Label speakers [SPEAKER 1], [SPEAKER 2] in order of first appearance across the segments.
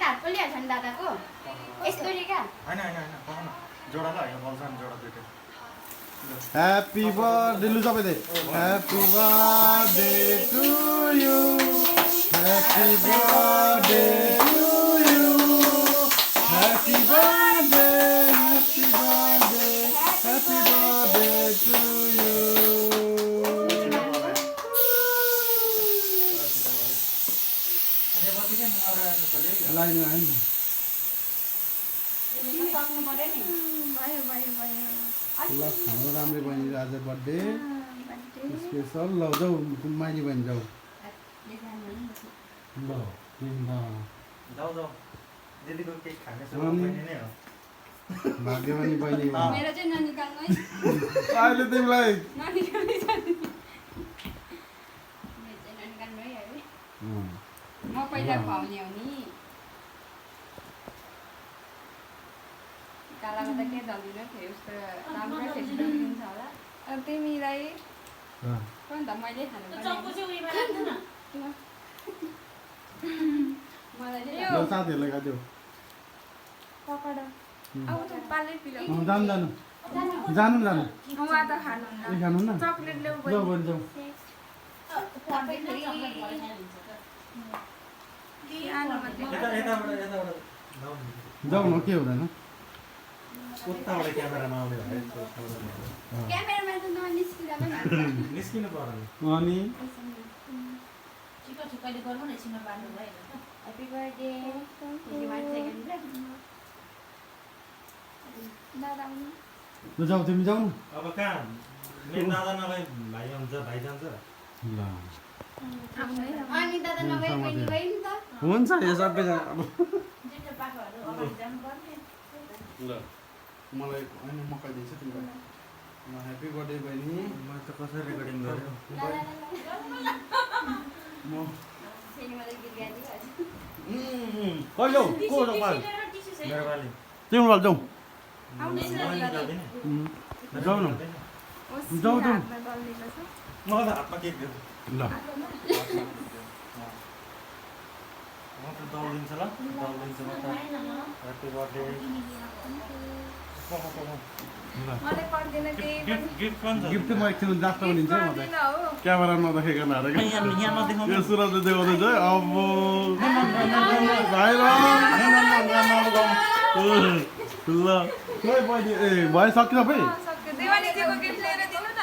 [SPEAKER 1] हात पोलिहाल्छ नि दादाको यस्तो रे क्या
[SPEAKER 2] हैन जोडा ल हैन बल्छ नि जोडा दुईटै
[SPEAKER 3] Happy birthday lu sampai deh. Happy birthday to you. Happy birthday to you. Happy birthday, happy birthday, happy birthday to you. Lain lain. ल हाम्रो राम्रो बहिनी आज बर्थडे स्पेसल ल जाऊ माइली बहिनी जाऊ ल
[SPEAKER 2] जाऊ दिदीको केक खाने बहिनी नै हो
[SPEAKER 3] भाग्यमानी बहिनी
[SPEAKER 1] मेरो चाहिँ ननिकाल्नु है
[SPEAKER 3] अहिले तिमीलाई
[SPEAKER 1] ननिकाल्नु छ मेरो चाहिँ ननिकाल्नु है म पहिला खुवाउने हो नि कालामा त के जल्दिन थियो उसको राम्रो फेस दिन्छ होला अब तिमीलाई कोन त मैले खानु पर्ने मलाई
[SPEAKER 3] ल साथीहरुलाई गादियो
[SPEAKER 1] पकड अब त पाले पिलो
[SPEAKER 3] जानु जानु जानु जानु
[SPEAKER 1] उहाँ त खानु
[SPEAKER 3] ए खानु न
[SPEAKER 1] चकलेट ल्याउ
[SPEAKER 3] ल बन जाऊ जाऊ न के हुँदैन
[SPEAKER 2] उताबाट क्यामेरामा आउने भए
[SPEAKER 1] क्यामेरामा त ननिस्किदा पनि
[SPEAKER 2] निस्किनु पर्यो
[SPEAKER 3] अनि
[SPEAKER 4] कहिले गर्नु न एकछिनमा बाँड्नु भयो
[SPEAKER 1] ह्यापी बर्थडे दादा आउनु
[SPEAKER 3] ल जाऊ तिमी जाऊ न
[SPEAKER 2] अब कहाँ मेरो दादा नभए भाइ आउँछ भाइ जान्छ
[SPEAKER 3] ल
[SPEAKER 1] अनि दादा नभए बहिनी गयो नि त
[SPEAKER 3] हुन्छ यो सबैजना
[SPEAKER 4] जेठो पाखोहरू अगाडि जानुपर्ने
[SPEAKER 3] ल मलाई हैन मौका दिन्छ तिमीलाई ल ह्यापी बर्थडे बहिनी
[SPEAKER 2] म त कसरी रेकर्डिङ गर्यो
[SPEAKER 3] म
[SPEAKER 1] फेरि मलाई गीत गाइदियो
[SPEAKER 3] कहिले जाऊ को जाऊ पाल
[SPEAKER 2] मेरो बाली
[SPEAKER 3] तिम्रो बाल जाऊ
[SPEAKER 2] मैले निकाल्दिनँ
[SPEAKER 3] जाऊ न जाऊ जाऊ
[SPEAKER 2] मलाई त हातमा केक दियो
[SPEAKER 3] ल
[SPEAKER 2] म त दौडिन्छ ल दौडिन्छ म त ह्यापी बर्थडे
[SPEAKER 1] मलाई पर्दैन केही पनि
[SPEAKER 2] गिफ्ट पनि छ
[SPEAKER 3] गिफ्ट म एकछिन जास्त दिन्छ म त
[SPEAKER 1] पर्दैन हो
[SPEAKER 3] क्यामेरा नदेखेको नारे
[SPEAKER 2] यहाँ नदेखाउनु
[SPEAKER 3] यो सुरजले देखाउँदैछ अब भाइ ल खोइ बहिनी ए भयो सक्यो सबै
[SPEAKER 1] सक्यो देवानीजीको गिफ्ट लिएर दिनु न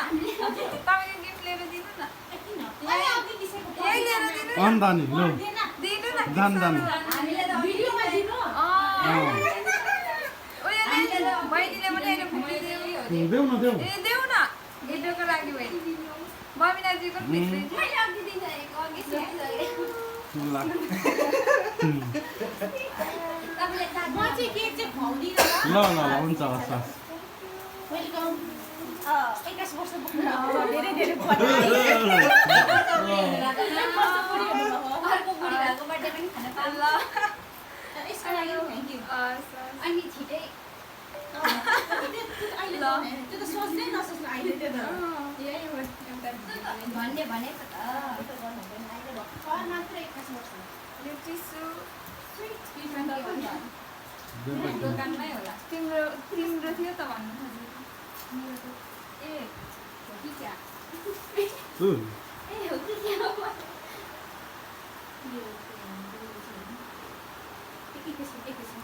[SPEAKER 1] तपाईको गिफ्ट लिएर दिनु न यही लिएर दिनु
[SPEAKER 3] अन्दानी ल
[SPEAKER 1] दिनु न
[SPEAKER 3] जान जान
[SPEAKER 4] हामीले त भिडियोमा दिनु
[SPEAKER 1] बहिनीले पनि अहिले फुटिदियो
[SPEAKER 3] देऊ न देऊ
[SPEAKER 1] ए देऊ न भिडियोको लागि बहिनी बबिनाजीको भिडियो मैले अघि दिइसकेको अघि सिकिसकेको
[SPEAKER 3] ल
[SPEAKER 4] म चाहिँ केक चाहिँ खुवाउँदिनँ
[SPEAKER 3] ल ल हुन्छ हस् हस्
[SPEAKER 4] वेलकम 21 वर्ष पुग्नु धेरै धेरै बधाई
[SPEAKER 1] अर्को बुढी भएको बर्थडे पनि खान पाउँला
[SPEAKER 4] यसको लागि थ्याङ्क यू
[SPEAKER 1] अनि छिटै
[SPEAKER 4] अहिले त्यो त सोच्दै नसोच्नु अहिले त्यो त
[SPEAKER 1] यही हो एउटा भन्ने भनेको त भर्खर मात्र 21 वर्ष यो टिस्यु दोकानमै होला तिम्रो तिम्रो थियो त भन्नु खोजेको ए हो कि क्या ए हो कि क्या एकैछिन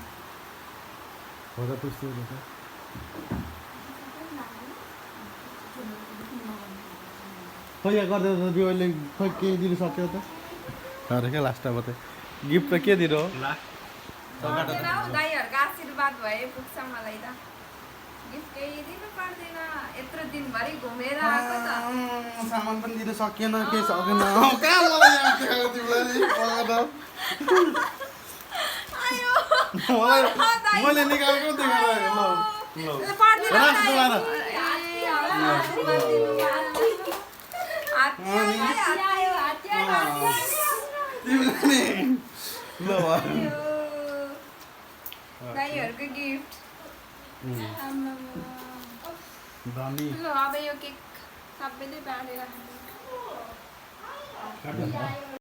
[SPEAKER 3] हो त त्यस्तो हो त खोइ यहाँ गर्दै त बिवाले खोइ के दिनु सक्यो त अरे क्या लास्टमा मात्रै गिफ्ट त के दिनु हो
[SPEAKER 1] दाइहरूको आशीर्वाद भए पुग्छ मलाई त गिफ्ट केही दिनु पर्दैन यत्रो दिनभरि घुमेर आएको त
[SPEAKER 3] सामान पनि दिनु सकिएन केही सकेन कहाँ मलाई यहाँ देखाएको तिमीलाई मैले निकालेको देखाएर ल
[SPEAKER 1] दाइहरूको गिफ्ट
[SPEAKER 3] धनी
[SPEAKER 1] ल अब यो केक सबैले बाँडेर खानु